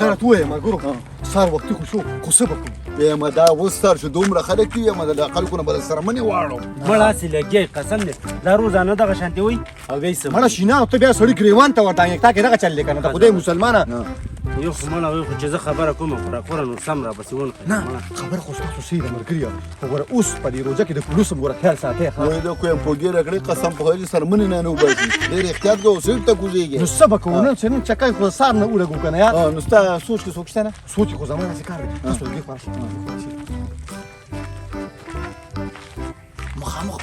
زه راته ووایم ګورو سهار وختي خو شو، خو څه به کوو؟ یم دا اوس سر شو، دومره خلک دي، یم د خلکو نه به سره منې واړو. مړه هسې لګیا، قسم دی دا روزانه دغه شانتې وایي او بیا یې څه مړه شینه، ته بیا سړي ګریوان ته وردانګې، تا کې دغه چل دی که نه؟ د خدای مسلمانه. یو خو مړه یو خو چې زه خبره کوم خو راکوره نو سم راپسې ونښلي. نه، خبره خو ستاسو صحیح ده ملګریا، خو ګوره اوس په دې روژه کې د پولیسو هم ګوره خیال ساتئ. ښه وایي دا کوم په ږیره کړې، قسم په خدای چې سرمنې نه نه وباسي، ډېر احتیاط کوه، سیټ ته کوزېږي. نو څه به کوو نن؟ چې نن چکۍ خو سهار نه ولګو که نه یار؟ نو ستا سوچ کې څوک شته؟ نه، سوچ خو زما داسې کار دی، تاسو لږ خو راشئ. مخامخ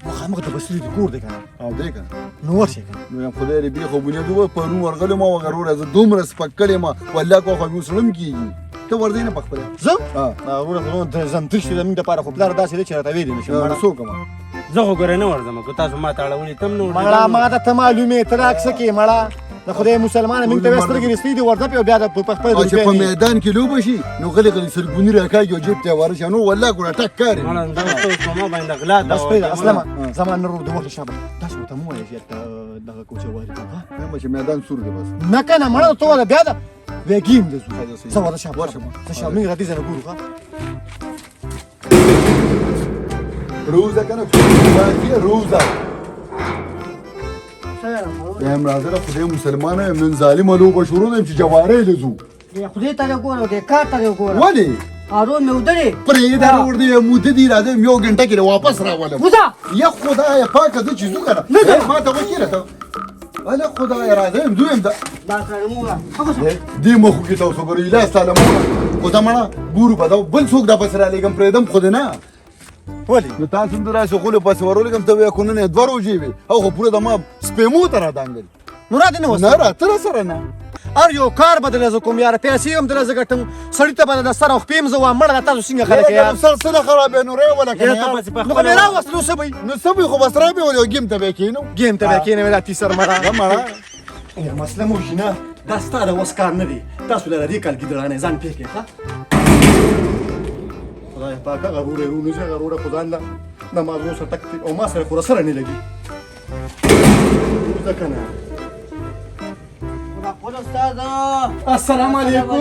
مخامخ د بصري د کور دی که نه؟ او دی که نه؟ نو ورشئ که نه. نو یم خدای دې بېخ بنیاد ووایي، پرون ورغلی ما وغه وروره زه دومره سپک کړی ما والله که خو مې اوس زړه کېږي. ته ورځې نه پخپله؟ زه وروره خو د زمتش دی زموږ دپاره، خو پلار داسې دی چې راته ویلی نه شي. نو څه وکړم؟ زه خو ګوره نه ورځم، که تاسو ما ته اړولې ته هم نه ورځې. مړه ما ته ته معلومې، ته دا څه کې مړه د خدای مسلمانه، موږ ته بیا سترګې رسپې دي ورځه پې او بیا د په خپله او چې په میدان کې لوبه شي نو غلي غلي سرګوني راکاږي او جیب ته یې ورشي، نو والله ګوره ټک کار یې. مړه دا ته اوس په ما باندې غلا ده. بس پرېږده اسلمه، زما نن ورور د وخت شابه تاسو ورته مه وایه چې هلته دغه کوچه واري کوم. نه چې میدان سور دی بس. نه که نه مړه ته وله بیا ده بیا ګیم دی ښه، زه ورته شابه ورشه. زه شابه موږ را دې ځای نه ګورو. ښه روزه کنه روزه یم راځه د خدای مسلمان یم، نن ظالمه لوبه شروع ده چې جوارې له ځو. دې خدای ته وګوره، دې کار ته وګوره. ولې؟ ارو مې ودرې. پرېږده ورور دې موده دي، راځه یو ګنټه کې واپس راولم. وځه. یا خدایه پاکه زه چې ځو که نه ما ته وکیله ته هله خدایه راځه یم ځو یم دا دا سره موره دې مخو کې تاسو ګورئ ایله ستا له موره خو زه مړه ګورو به دا بل څوک دا پسې رالېږم، پرېږدم خو دې نه. ولې؟ نو تاسو هم راسې خولې پسې ورولېږم، ته وایې خو نن یې دوه روژې وې او خو پوره د ما سپېمو ته رادانګل. نو را دې نه وسته؟ نه راته راسره نه. هر یو کار به درله زه کوم یاره، پیسې هم درله زه ګټم، سړي ته به د سر او خپې هم زه وایم. مړه دا تاسو څنګه خلک یاست؟ سر څه نه خرابې نو رې وله که نه. نو خو مې راوست، نو څه به وي؟ نو څه به وي، خو بس را به ولې ګیم ته به یې کښېنو. ګیم ته به یې کښېنوې دا تیسر مړه. مړه یا مسله مو شي نه، دا ستا د وس کار نه دی. تاسو له دې کال ګیدړانې ځان پېښ کړئ. ښه خدای پاک هغه وروره یې ونیسي، هغه وروره خو ځان له د مازغو سره ټک دی او ما سره خو سره نه لګي ځکه نه. السلام علیکم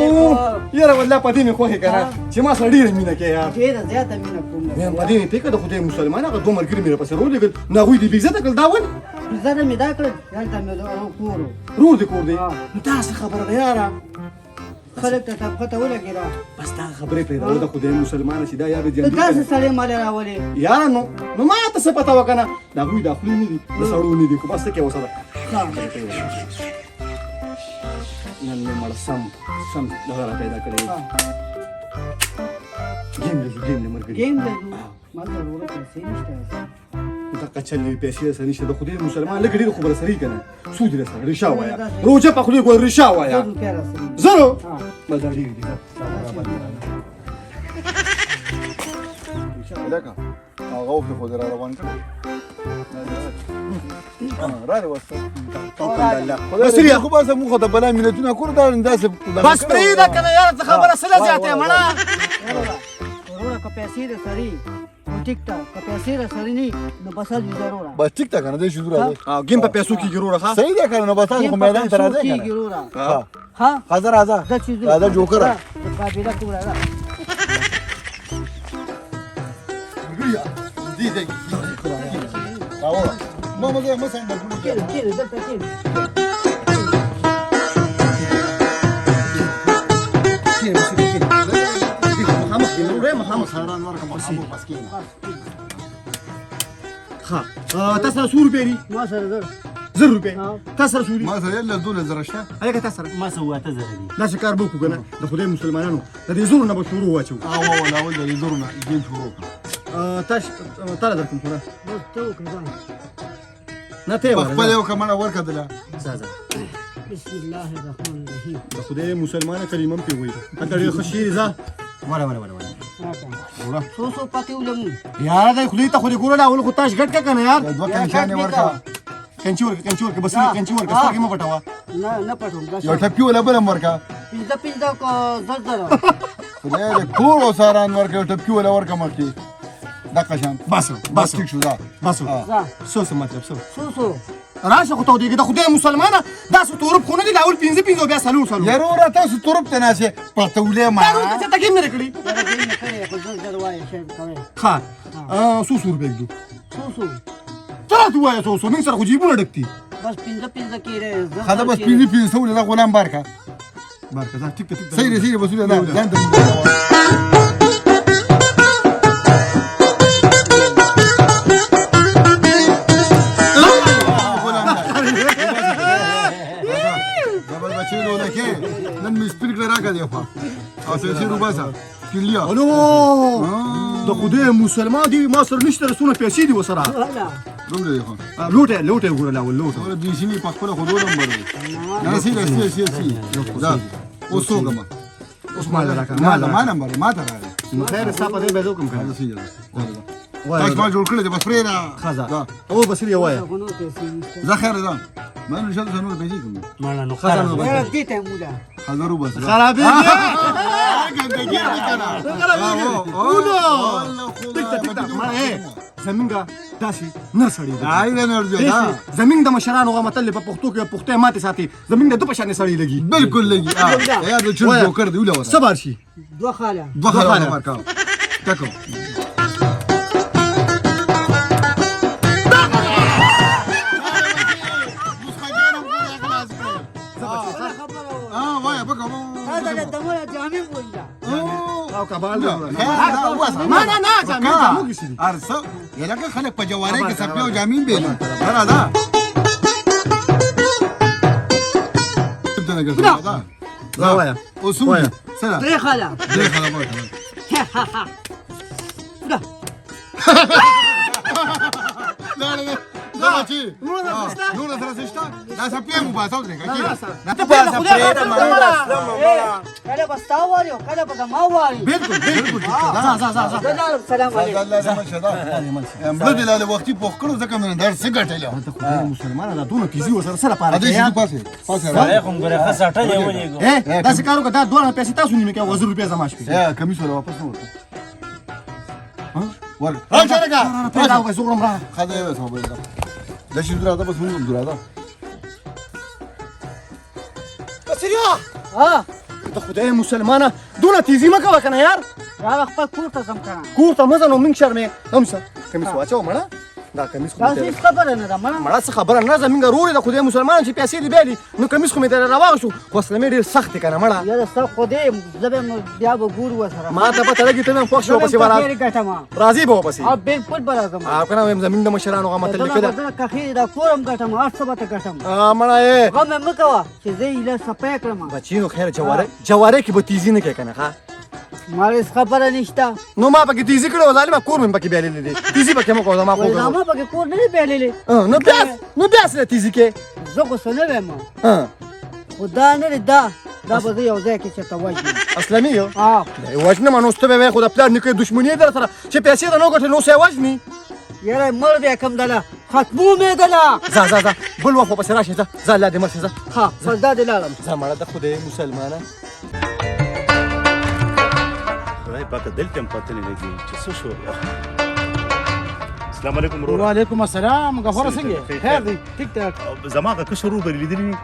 یاره، والله په دې مې خوښې که نه چې ما سره ډېره مینه کوې یار. ډېره زیاته مینه کوم. وایم په دې مې پېښه د خدای مسلمان هغه دوه ملګري مې راپسې راولېږل، نو هغوی دې بېعزته کړل. دا ولې؟ بېعزته مې دا کړل، هلته مې کور رور دې کور دی، نو دا څه خبره ده یاره؟ خلک ته طبقه ته ولګېده. بس دا خبرې پرېږده د خدای مسلمانه چې دا یا به ته داسې سړی مالې راولې. یاره نو ما ته څه پته وه که نه، د هغوی دا خولې نه دي د سړو نه دي، خو بس څه کوې ورسره. نن مې مړ سم سم دغه را پیدا کړی. ګیم له ځو، ګیم له ملګري، ګیم له ځو. ما سره وروره پیسې نشته. دقه چل دی، پیسې درسره نشته د خدای مسلمان لږ ډېر خو به درسره وي که نه؟ څو دي درسره؟ رښا وایه، روژه په خولې ګوره، رښا وایه. زرو بس دا ډېر دي. لکه هغه وخت خو دې را روان کړی را دې وسته. بس خو بس موږ خو د بلا ملتونه کور دا داسې بس پرېږده که نه یاره، څه خبره څه له زیاته مړه. وروره که پیسې درسره ټیک ټاک، که پیسې راسره نه نو بس هلته ضروره. بس ټیک ټاک نه دی شو راځي. ګیم په پیسو کېږي وروره. ښه صحیح دی که نه؟ بس تاسو خو میدان ته راځئ که نه؟ وروره ها راځه راځه راځه جوکره قابله کوره راځه. دې دې راوړه ما مزه ما څنګه کېنه کېنه دلته کېنه. ښه تا سره څو روپۍ دي؟ ما سره زر. زر روپۍ تا سره څو دي؟ ما سره یې 12 زره شته. هلکه تا سره؟ ما سره 8000 دي. داسې کار به وکړو که نه د خدای مسلمانانو د دې زرو نه به شروع واچوو. او اول د دې زرو نه ګیم شروع کړه. تا له درکوم خو نه. بس ته وکړه ځان. نه ته یې په خپل یو کمنه ورکړه دله. ځه ځه. بسم الله الرحمن الرحیم. د خدای مسلمانه کلمه هم پرې وایي. هلته ډېر ښه شعر ځه. وره وره وره وره. څو څو پاتې ولمو یاره د خدای ته خو دې ګوره اول خو تاش ګټ که نه یار. دوه کنچانې ورکړه. کنچي ورکړه، کنچي ورکړه، بس کنچي ورکړه، سترګې مه پټوه. نه نه پټوم. یو ټپي وله بل هم ورکړه. پنځه پنځه زر زر. خدای دې کور او ساران ورکړه، یو ټپي وله ورکړه مخکې دقه شان. بس بس ټیک شو دا. بس څه څه مطلب څه؟ څو څو راشه خو تودېږي د خدای مسلمانه داسې تورب خو نه دي لاول پنځه پنځه او بیا څلور څلور یاره وروره تاسو تورب ته ناست یې پرتولې ما دا نور ته چېرته ګیم نه دی کړی یاره ګیم مې کړی خو زر زر وایه شی کوې. ښه څو څو روپۍ ږدو؟ څو څو؟ ته راته ووایه څو څو، موږ سره خو جیبونه ډک دي. بس پنځه پنځه کېږي. ښه ده بس پنځه پنځه سوه دا غلام بار کړه. بار کړه ځه ټیک ده ټیک ده. صحیح دی صحیح دی بس دا ځان ته نن مې سپین کړه راکړه دی خوا او پیسې روباسه کلیا. الو د خدای مسلمان دی ما سره نشته څونه پیسې دي وسره. دومره دی خو لوټه لوټه وګوره لاول لوټه. ور دې سیمې په خپل خو دوه نمبر دی. نه سي سي سي سي دا اوس څوک ما اوس مال راکړه. مال ما نمبر ما ته راغی. نو خیر ستا په دې به زه کوم کنه. سي تاسو ما جوړ کړی دی بس پرې را ښځه او بس یې وایه. زه خیر ده ما نو شل نور پیسې کوم. مړه نو ښځه نو یاره دې ته مولا هزار وبس خرابېږي ګندګي دې کنه خرابېږي. اولو ټیک ته ټیک ته مړه زمونږ داسې نر سړی دی. دای نه نر دی دا زمونږ د مشرانو هغه متل په پښتو کې پښتو یې ماتې ساتي زمونږ د دوه په شان سړی لګي. بالکل لګي. یا د چل جوکر دی ولا څه بار شي؟ دوه خاله دوه خاله ورکا ټکو. او کبال ما نه نه جامې جامو کې سي ارسه یلکه خلک په جواري کې سپیو جامین بیل را ده دا وایا اوس سره درې خاله درې خاله ما دا لا لا لا بچي نور سره شته دا سپیو مو باسو درې کړه ته په خدای کله به ستا واري او کله به زما واري. بالکل بالکل. ځه ځه ځه ځه. سلام علیکم. الله دې مل شه دا مړه دې لاله وختي پوخ کړو ځکه مې در څه ګټلې. ته خدای مسلمانه دا دونه پیسې ورسره سره پاره دې شي پاسه پاسه را کوم ګره ښه ساټه دی ولېګو. اے داسې کار وکړه دا دوه پیسې تاسو نیمه کې 1000 روپیا زما شپې. یا کمیس ولا واپس نه ورته ور راشه راکا پیدا وکړه زه را خدای یې وسو دا د شي درا ده بس موږ درا ده بسریا. ها د خدای مسلمانه دونه تیزی مه کوه کنه یار. دا خپل کور ته ځم کنه. کور ته مه ځه نو موږ شرمې هم څه کمیس واچوه مړه. دا کمیس خو داسې هېڅ خبره نه ده مړه. مړه څه خبره نه زمونږ ورور د خدای مسلمان چې پیسې دې بیالي نو کمیس خو مې درې راواغشو خو اسلمې ډېر سخت دی که نه مړه. یاره ستا خو دی زه به بیا به ګورو ورسره. ما ته پته لګي ته به هم خوښ شې ورپسې به راځې به ورپسې. او بالکل به راځم. او که نه وایم زمونږ د مشرانو هغه متل لیکلی ده کښې دا کور هم ګټم هر څه به ته ګټم. مړه یې غم مې مه کوه چې زه یې ایله سپی کړم. بچي نو خیر جواره جواره کې به تیزي نه کوې که نه؟ ښه ما هېڅ خبره نشته. نو ما پکې تیزي کړې وه ظالمه کور مې پکې بیللی دی. تیزي پکې مه کوه زما خو زما پکې کور نه دی بیللی. نو بیا نو بیا څه تیزي کې؟ زه خو څه نه وایم خو دا نه دی دا دا به زه یو ځای کې چېرته وژنم. اسلمي یو وژنم نو ته به وایې خو د پلار نیکه دښمني یې در سره چې پیسې د نه وګټې نو څه یې وژني. یاره مړ دی کوم دله ختمو مې دله. ځه ځه ځه بل وخت ورپسې راشې. ځه ځه الله دې مل شي. ځه ښه بس دا دې لاړم. ځه مړه د خدای مسلمانه. خدای پاک دلته هم پته نه لګي چې څه شو. السلام علیکم ورور. وعلیکم السلام. غفور څنګه؟ خیر دی ټیک ټاک. زما هغه کشر ورور به لیدلی.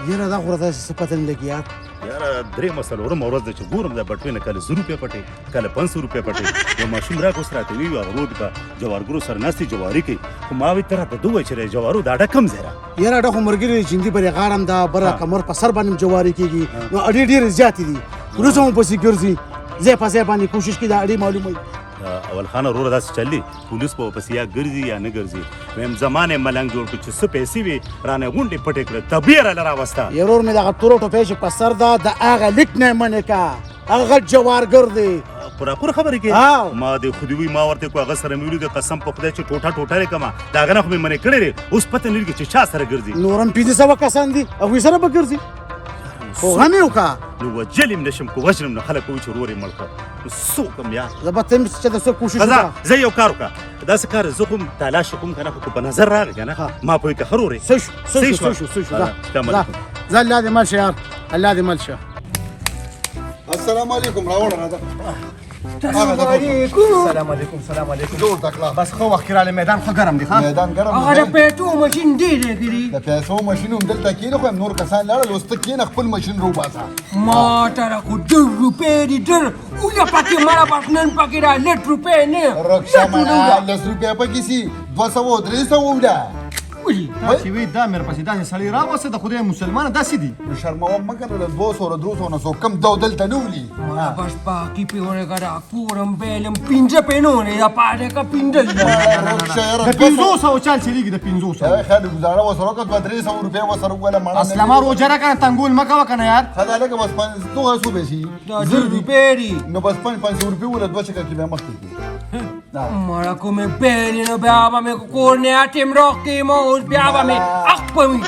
یاره دا خو راته څه پته نه لګي یار. یاره درېیمه څلورمه ورځ ده چې ګورم دا بټوې نه کله 100 روپۍ پټې کله 500 روپۍ پټې. یو ماشوم راغی اوس راته ویې هغه ورور په جوارګرو سره ناست دی جواري کوي. خو ما وی ته راته ده ووایه چې جوارو دا اډه کوم ځای را؟ یاره اډه خو ملګري دي چې پرې غاړه هم ده بره کمر په سر باندې هم جواري کېږي نو اډې ډېرې زیاتې دي. پولیس هم پسې ګرځي ځای په ځای باندې کوشش کوي دا اډې معلوموي. اول خانه وروره داسې چل دی پولیس به ورپسې یا ګرځي یا نه ګرځي. وایم زمانه ملنګ جوړ کړو چې څه پیسې وي رانه غونډې پټې کړه طبیعي راله راوسته. یو ورور مې دغه توره ټوپۍ چې په سر ده د هغه لیک نه یې منې که هغه غټ جوارګر دی. پوره خبرې کوې؟ ما دې خو دې وي ما ورته کو هغه سره مې ولیده قسم په خدای چې ټوټه ټوټه یې کړمه د هغه نه خو مې منې کړی دی. اوس پته نه لګي چې چا سره ګرځي. نور هم 500 کسان دي هغوی سره به ګرځي. خو غم یې وکړه. نو وژل یې نه شم که وژنم نو خلک وایي چې ورور یې مړ کړ. نو څه وکړم یار؟ زه به ته چې د څه کوشش وکړه. زه یو کار وکړه داسې کار زه خو تلاش کوم که نه خو په نظر راغی که نه ما پوهې که ښه ورور یې. څه شو څه شو څه شو څه شو. ځه الله دې مل شه یار الله دې مل شه. السلام علیکم. راوړه راځه. السلام علیکم. سلام علیکم، سلام علیکم. جوړ تکړه. بس خو وخت کې راغلی، میدان ښه ګرم دی. ښه میدان ګرم هغه دی. د پیسو ماشین ډېر دی کړي. د پیسو ماشین هم دلته کښېنه، خو نور کسان لاړل، اوس ته کښېنه، خپل ماشین راوباسه. ما ته خو ډېر روپۍ دي، ډېر اوله پکې مړه، بس نن پکې دا لټ روپۍ نه رکشه مړه، لس روپۍ پکې سي، 200 300 وله. ولي تا چې وی دا مې پسې داسې سړی راوسته، د خدای مسلمانه داسې دي. نو شرموم مه کنه، له 200 300 نه څوک کم دو دلته نه ولي. مړه بس باقي پې ورګه دا کورم بیلم پنځه پې نورې دا پاتې که پنځه. رکشه یاره د 500 چال چلیږي، د 500. خیر ګزاره ورسره وکړه، 200-300 روپۍ ورسره وګوله مړه. اسلمه روژه را کنه، تنګول مه کوه کنه یار. ښه دا لږه بس پنځ دغه څو پیسې دا زر روپۍ دي. نو بس 500 روپۍ وله، دوه چکه کې بیا مخکې کړي. مړه کومې بیلې، نو بیا به مې کور نه ټیم راکې، ما اوس بیا به مې اخپوي.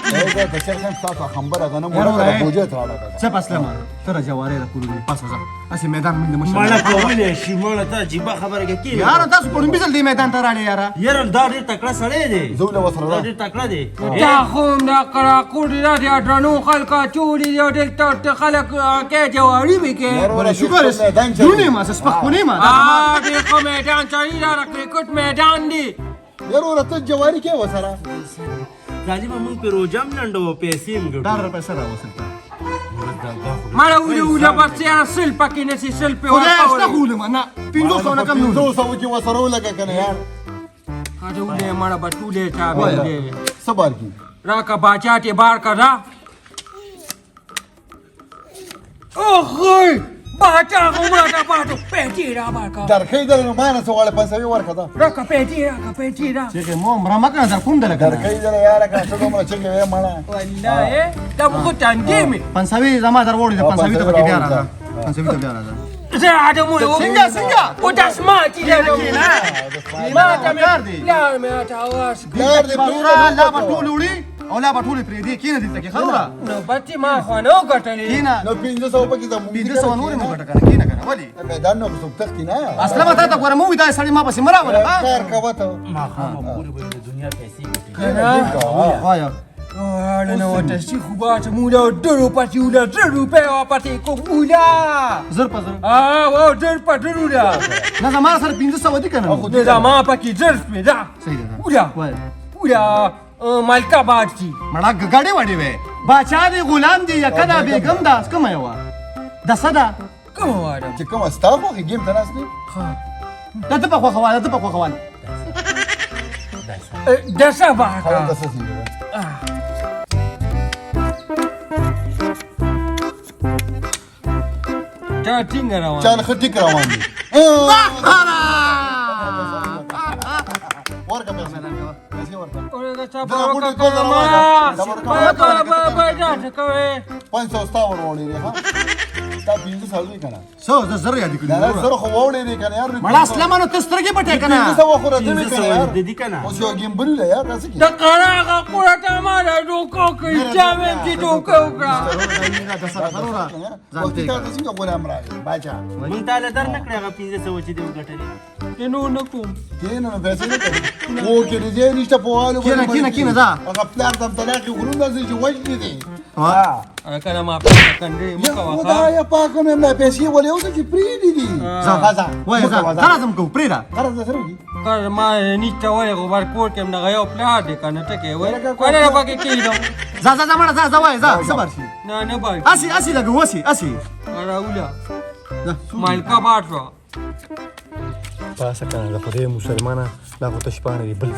د چرخم ستاسو خبره غنم ورکړه، بوجه ته راړه. څه اسلمه ته را جوارې را کورو پاسه ځه، هسې میدان مونږ د مشر مړه کولی شي مړه، ته عجیبه خبره کوې یاره. تاسو په لومړي ځل دې میدان ته راغلې یاره. یاره دا ډېر تکړه سړی دی. زه له ورسره دا ډېر تکړه دی. دا خو هم دا قراقور دی، دا د درنو خلکو اچولي دي او دلته خلک کې جواري به کې. ولې شکر دونې ما زه سپک خو نه یم. ډېر ښه میدان چلي، دا د کرکټ میدان دی. یاره وروره ته جواري کې ورسره. ظالمه مونږ پې روژه هم لنډوو، پیسې هم ګټو. دا پیسې راوستل. مړه وله وله، بس یاره سل پکې نه سي، سل پې خدای شته. ورکولې. خو ولمه نه 500 نه کم نه. 500 کې ورسره ولګه که نه یار. هغه ولې مړه به ټولې چا به څه بار کي راکه باچا ته بار که را. اوخی باچا خو ماته پاتو پیسې را بار که. درکې در نو ما نه څه غواړې، پنځوي ورکړه دا. راکه پیسې، راکه پیسې را. چې مو مره مه کنه، در کوم دله کنه. درکې در یاره که څه دومره چغې وې مړه. والله دا خو تندې مې. پنځوي زما در وړي، د پنځوي ته پکې بیا راځه، پنځوي ته بیا راځه. زه ادمو څنګه څنګه او داس ما چې دا ما ته مې پلار دی. پلار مې راته اواز پلار دې وروره لا به ټول وړي او لا به ټولې پرېږدې. کښېنه دلته کې ښه وروره. نو بچې ما خو نه وګټلې. کښېنه. نو 500 پکې زموږ 500 نورې مو ګټه کنه، کښېنه کنه ولې. میدان نه خو څوک تښتي نه. اسلمه تا ته ګوره مه وایي دا سړی ما پسې مه راوله. کار کوه ته. ماښامه پورې به د دنیا پیسې ګټي. وایه. نو ته خو به چې مولا ډېرو پسې وله زر روپۍ واپسې کوم مولا. زر په زر. او زر په زر وله. نه زما سره 500 دي که نه. نه زما پکې زر شوې ده. صحیح ده. وله وایه. وله مالکه باد شي. مړه ګاډې وډې وې، باچا دی غلام دی یا کدا بیګم ده، کومه یوه د څه ده؟ کومه واده چې کومه ستا خوښې ګیم ته ناست دی. دا ته په خوښه واله، ته په خوښه واله. د څه باکه؟ د څه سي. دا ټینګه روان چال ښه ټیک روان دی. ورکه پیسې، پیسې ورکه. 500 ستا ور وړې دی. ښه تا 500 دی که نه؟ څه زه زر یادې کړي. نه نه زر خو وړې دی که نه یار. مړه اسلمه نو ته سترګې پټې که نه. 500 خو راته وې که نه یار. د دې که نه اوس یو ګیم بل دی یار، داسې کې د قراغه قوره ته ما له دوکه وکړې، چا مې چې دوکه وکړه. وختي تا ته څنګه غلام راغی باچا. مونږ تا له در نه کړې هغه 500 چې دې وګټلې. نو نه کوم. کښېنه نو پیسې نه کوي. کور کې دې ځای نشته په والو. کښېنه کښېنه کښېنه ځه. هغه پلار ته هم طلاق یې غرونه داسې چې وژني دی. کنه ما پلار کندې مه کوه. خدایه پاکه مې دا پیسې ولې اوس چې پرېږدي دي. ځه وایه ځه، قرض هم کوو پرېږده. قرض در سره وکړي. قرض ما نشته ولې، خو بر کور کې هم دغه یو پلار دی که نه ټکی وایي کنه نه پکې کښېږدم. ځه ځه ځه مړه ځه ځه وایه ځه صبر شي. نه نه بای هسې هسې لګوو هسې هسې. راوله مالکه بار شوه. پاسه کنه د خدای مسلمانه، دا خو تش پاڼې دي، بل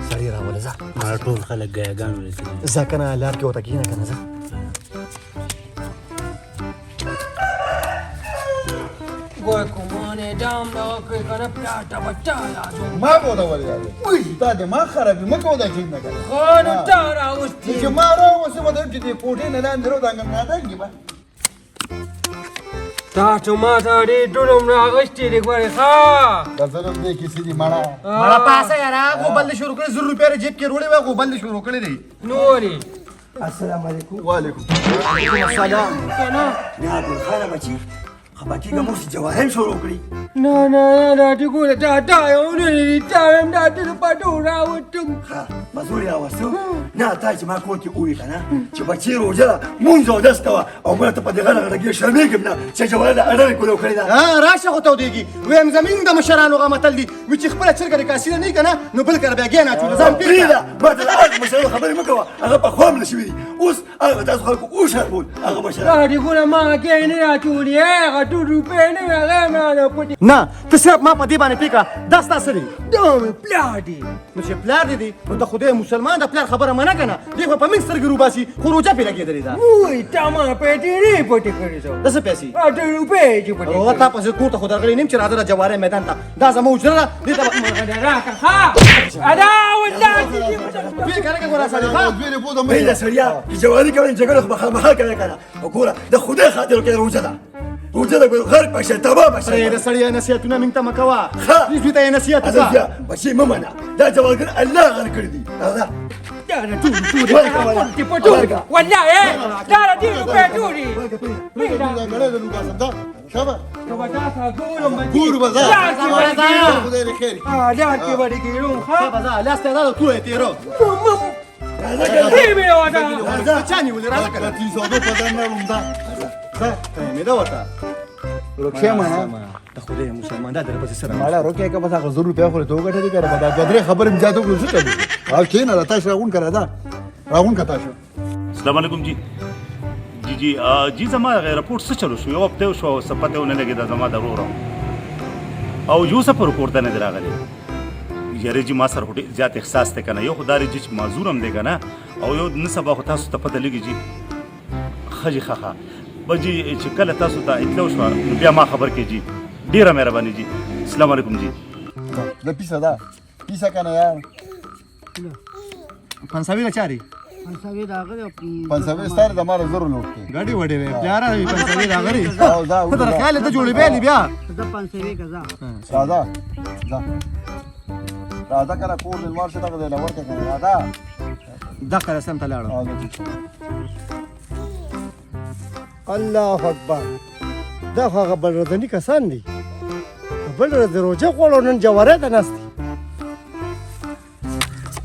سړی راوله ځه. ما ټول خلک ګیاګان ورسېدل. ځه کنه لار کې ورته کښېنه کنه ځه. ګوی کومانې دام دغه کړې که نه پلار ته به تا یادوم. ما به ورته ولې یادوې؟ تا دماغ خرابي مه کوه دا چیز نه کنه. ښه نو تا راوستې. چې ما راوستې به چې دې کوټې نه لاندې راودانګم نادانګي به. تاسو ما ته ډېر ظلم راغوستي دي ګورې. ښه دا ظلم دی کیسې دي مړه. مړه پاسه یاره، غوبل دې شروع کړی، زر روپۍ دې جیب کې روړې وې، غوبل دې شروع کړی دی. نورې. السلام علیکم. وعلیکم السلام. کنه نه ګل خانه بچي، خپه کېږه، موږ چې جواهر شروع کړي. نه نه نه دا ټیک ګوره دا دا یو نه لري دا وایم دا ته د پټو راوتم. ښه مزور یې راوستو نه تا چې ما کور کې ووي که نه چې بچې روژه ده مونځ اودس کوه او مړه ته په دې غټه غټه ږیره شرمېږم نه چې جواره د اډرې کولو کړې ده. راشه خو تودېږي ویم زمونږ د مشرانو هغه متل دي وي چې خپله چرګه د کاسي نه که نه نو بل کره بیا ګیان اچوله ځان پرېږده ما ته د هغه مشرانو خبرې مه کوه هغه پخوا مړه شوي دي اوس هغه تاسو خلکو وشرمول هغه مشران. دا ټیک ګوره ما ګیان نه راچولي هغه ټول روپۍ نه وې هغه مې رانه پټې. نه ته صرف ما په دې باندې پوه کړه دا ستا څه دی؟ دا مې پلار دی. نو چې پلار دې دی نو د خدای مسلمان د پلار خبره منه که نه دی خو په موږ سترګې روباسي خو روژه پرې لګېدلې ده. وای تا ما پیسې نه پټې کړې څه د څه پیسې؟ اته روپۍ چې پټې وروره تا پسې کور ته خو درغلی نیم چې راځه د جوارۍ میدان ته دا زما حجره ده دې ته راکړه ښه ادا والله پوه که نه که ګوره سړی ښه ویله سړیه چې جواري کوې جګړه خو به خامخا کوې که نه وګوره د خدای خاطر وکړې روژه ده روژه ده ګوره غرق به شې تباه به شې. پرېږده سړیه نصیحتونه موږ ته مه کوه ښه دې زوی ته یې نصیحت وکړه. بچې مه منه دا جوارګر الله غرق کړي دي. راځه دا نه ټول ټول پټې پټو والله دا نه ډېر روپۍ ټولې. شابه که به تاسو ګورم ګورو به ځه خدای دې خیر کړي. لاس کې به دې ګیرم ښه به ځه لاس ته دا توره تېرو چا نیولې راځه که نه 302 په ځان راوړم دا مې ده ورته روکشه مانا د خدای مسلمان دا درپسې سره ماړه روکه که بس هغه 100 روپیا خو ته وګټلې که نه دا دوه درې خبرې مې زیاتې وکړې څه کوې؟ او کښېنه را تاسو راغونډ کړه دا راغونډ کړه تاسو. السلام علیکم جی جی جی جی زما هغه رپورټ څه چلو شو یو هفته وشو او څه پته ونه لګېده زما د ورور او یو سفر کور ته نه دی راغلی. یاره جی ما سره خو ډېر زیات احساس دی که نه یو خو دا دی جی چې معذور هم دی که نه او یو نن سبا خو تاسو ته پته لګي جی ښه جی ښه ښه بس جی چې کله تاسو ته اطلاع وشوه نو بیا ما خبر کړئ جی ډېره مهرباني جی. السلام علیکم جی. د پیسه ده پیسه که نه یار پنسوي له چاري پنسوي د هغه پنسوي ستاره د ماره زرو لوټ کې ګډې وډې وې پلاره وي پنسوي د هغه او دا ته در خیال ته جوړې بیلې بیا زه پنسوي که ځه راځه ځه راځه که نه کور دې لوړ شه دغه ځای له ورکه که نه راځه دغه رسم ته لاړم. الله اکبر دا خو هغه بل ورځني کسان دي بل ورځ د روژه خوړو نن جوارۍ ته ناست دي.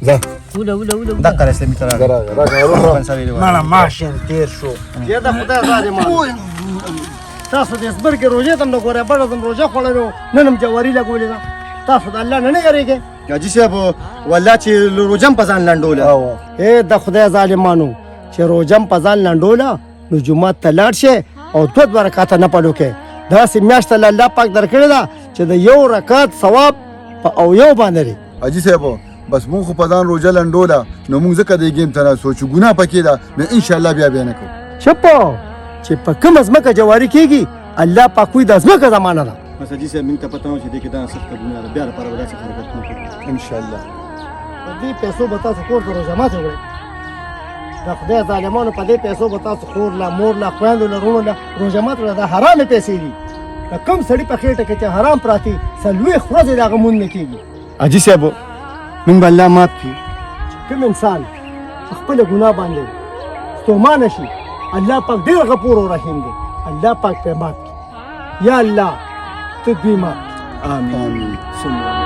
ځه وله وله وله دغه رسم ته لاړم. مړه ماشین تېر شو یا د خدای ظالمان تاسو د زبرګې روژې ته هم نه ګورئ بل ورځ هم روژه خوړلې وو نن هم جواري لګولې ده تاسو د الله نه نه یېرېږئ. حاجي صاحب والله چې روژه هم په ځان لنډوله. ای د خدای ظالمانو چې روژه هم په ځان لنډوله نو جومات ته لاړ شئ او دوه دوه رکعته نفل وکړئ. داسې میاشت له الله پاک درکړې ده چې د یو رکعت ثواب په او یو باندې دی. حاجي صاحب بس مونږ خو په ځان روژه لنډوله نو مونږ ځکه دې ګیم ته ناست وو چې ګناه پکې ده نو انشاءالله بیا بیا نه کوو. چپ چې په کومه ځمکه جواري کېږي الله پاک وایي دا ځمکه زمانه ده. بس حاجي صاحب موږ ته پته نه وه چې دې کې دا سخته ګناه ده بیا لپاره به داسې حرکت نه کوو انشاءالله. په دې پیسو به تاسو کور ته روژه ماتې وړئ. د خدای ظالمانو په دې پیسو به تاسو خور له مور له خویندو له وروڼو له روژه ماتې وړئ. دا حرامې پیسې دي. د کوم سړي په خېټه کې چې حرام پراته 40 ورځې د هغه مونځ نه کېږي. حاجي صاحب موږ به الله معاف کړي. چې کوم انسان په خپله ګناه باندې ستومانه شي الله پاک ډېر غفور او رحیم دی الله پاک پرې معاف کړي. یا الله ته دوی معاف کړي. آمین.